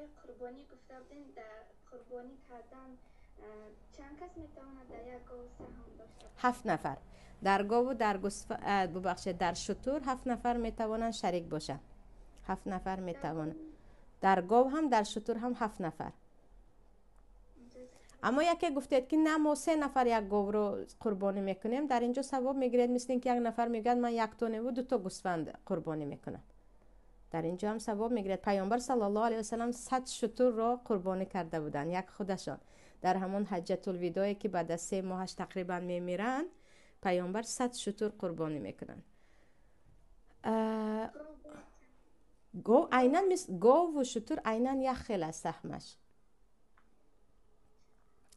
Бораи қурбонӣ гуфта будем, дар қурбонӣ кардан чанд кас метавонад дар як гов саҳм дошта бошад? Ҳафт нафар. Дар гову дар бубахшед, дар шутур ҳафт нафар метавонанд шарик бошанд. Ҳафт нафар метавонанд. Дар гов ҳам, дар шутур ҳам ҳафт нафар. Аммо яке гуфтед, ки на, мо се нафар як говро қурбонӣ мекунем, дар инҷо савоб мегиред, мисли ин ки як нафар мегӯяд, ман якто неву дуто гӯсфанд қурбонӣ мекунам. Дар инҷо ҳам савоб мегирад. Паёмбар саллаллоҳу алайҳи васаллам 100 шутурро қурбонӣ карда буданд як худашон. Дар ҳамон ҳаҷҷатулвидое, ки баъд аз 3 моҳаш тақрибан мемиранд, паёмбар 100 шутур қурбонӣ мекунанд. Гов айнан мис гову шутур айнан як хел аст саҳмаш.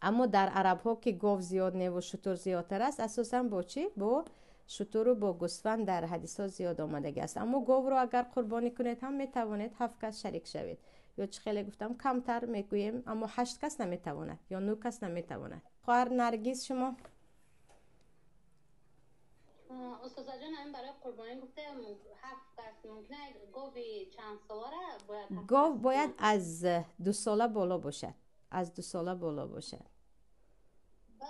Аммо дар арабҳо, ки гов зиёд неву шутур зиёдтар аст, асосан бо чӣ, бо шутуру бо гӯсфанд дар ҳадисҳо зиёд омадагӣ аст. Аммо говро агар қурбонӣ кунед ҳам, метавонед ҳафт кас шарик шавед ё чӣ хеле гуфтам, камтар мегӯем, аммо ҳашт кас наметавонад ё нӯ кас наметавонад. Хоҳар Наргиз, шумо. Устозаҷон, ҳамин барои қурбонӣ гуфта, ҳафт кас мумкина, гови чанд солара бояд? Гов бояд аз 2 сола боло бошад, аз 2 сола боло бошад.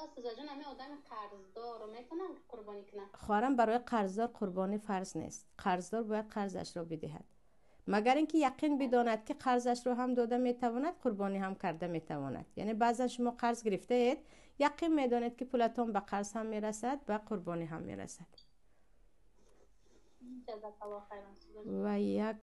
Устозаҷон, ҳамин одами қарздор метавонад қурбонӣ кунад? Хоҳарам, барои қарздор қурбонӣ фарз нест. Қарздор бояд қарзашро бидиҳад, магар ин ки яқин бидонад, ки қарзашро ҳам дода метавонад, қурбонӣ ҳам карда метавонад. Яъне баъзан шумо қарз гирифтаед, яқин медонед, ки пулатон ба қарз ҳам мерасад, ба қурбонӣ ҳам мерасад. Ва як